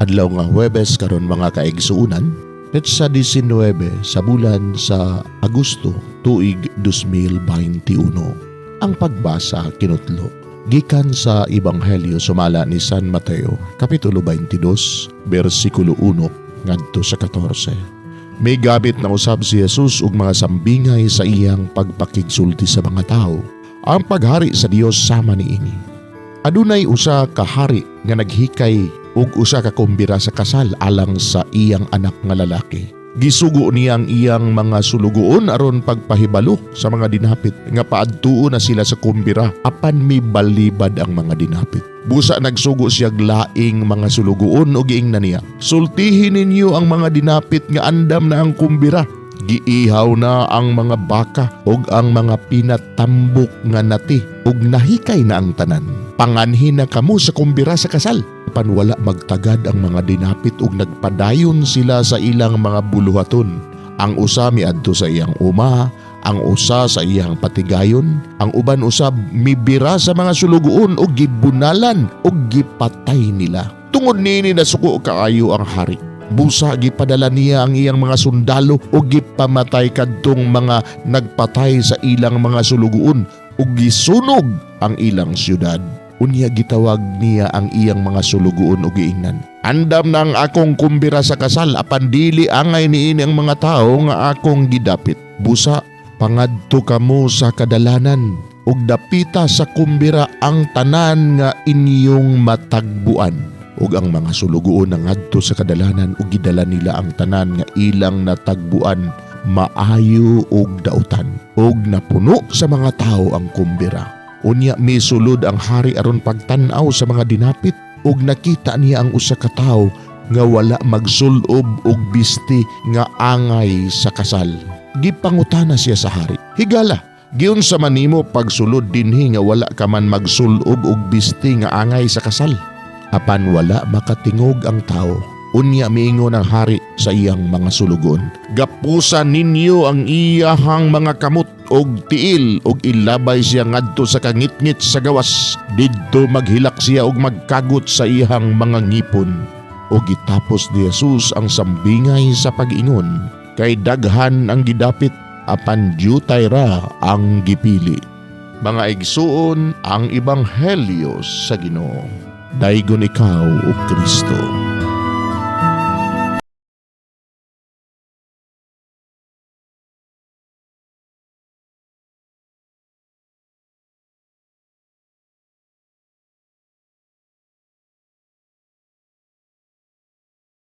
Adlaw nga Huwebes karon, mga kaigsuonan, petsa 19 sa bulan sa Agosto, tuig 2021. Ang pagbasa kinutlo gikan sa Ebanghelyo sumala ni San Mateo, kapitulo 22, bersikulo 1 ngadto sa 14. May gabit na usab si Jesus ug mga sambingay sa iyang pagpakigsulti sa mga tao. Ang paghari sa Dios sama niini. Adunay usa ka hari nga naghikay og usa ka kumbira sa kasal alang sa iyang anak nga lalaki. Gisugo niya ang iyang mga sulugoon aron pagpahibalo sa mga dinapit nga paadtuon na sila sa kumbira, apan mibalibad ang mga dinapit. Busa nagsugo siya laing mga sulugoon ug giingnan niya, "Sultihin ninyo ang mga dinapit nga andam na ang kumbira. Giihaw na ang mga baka ug ang mga pinatambok nga nati ug nahikay na ang tanan. Panganhi na kamo sa kumbira sa kasal." Apan wala magtagad ang mga dinapit ug nagpadayon sila sa ilang mga buluhaton. Ang usa miadto sa iyang uma, ang usa sa iyang patigayon, ang uban usab mibira sa mga sulugoon ug gibunalan ug gipatay nila. Tungod niini, nasuko kaayo ang hari. Busa gipadala niya ang iyang mga sundalo ug gipamatay kadtong mga nagpatay sa ilang mga sulugoon ug gisunog ang ilang syudad. Unya gitawag niya ang iyang mga sulugoon ug giingnan, "Andam na ang akong kumbira sa kasal, apan dili angay niini ang mga tawo nga akong gidapit. Busa pangadto kamo sa kadalanan ug dapita sa kumbira ang tanan nga inyong matagbuan." Ug ang mga sulugoon nangadto sa kadalanan ug gidala nila ang tanan nga ilang natagbuan, maayo ug dautan, ug napuno sa mga tawo ang kumbira. Unya misulod ang hari aron pagtan-aw sa mga dinapit ug nakita niya ang usa ka tawo nga wala magsulob og bisti nga angay sa kasal. Gipangutana siya sa hari, "Higala, giunsa man nimo pagsulod dinhi nga wala ka man magsulob og bisti nga angay sa kasal?" Apan wala makatingog ang tawo. Unya miingon ang hari sa iyang mga sulugoon, "Gapusa ninyo ang iyahang mga kamot og tiil og ilabay siya ngadto sa kangitngit sa gawas. Didto maghilak siya og magkagot sa iyahang mga ngipon." O gitapos ni Jesus ang sambingay sa pag-ingon, "Kay daghan ang gidapit, apan dyutay ra ang gipili." Mga igsuon, ang Ebanghelyo sa Ginoo. Daygon ikaw, o Kristo.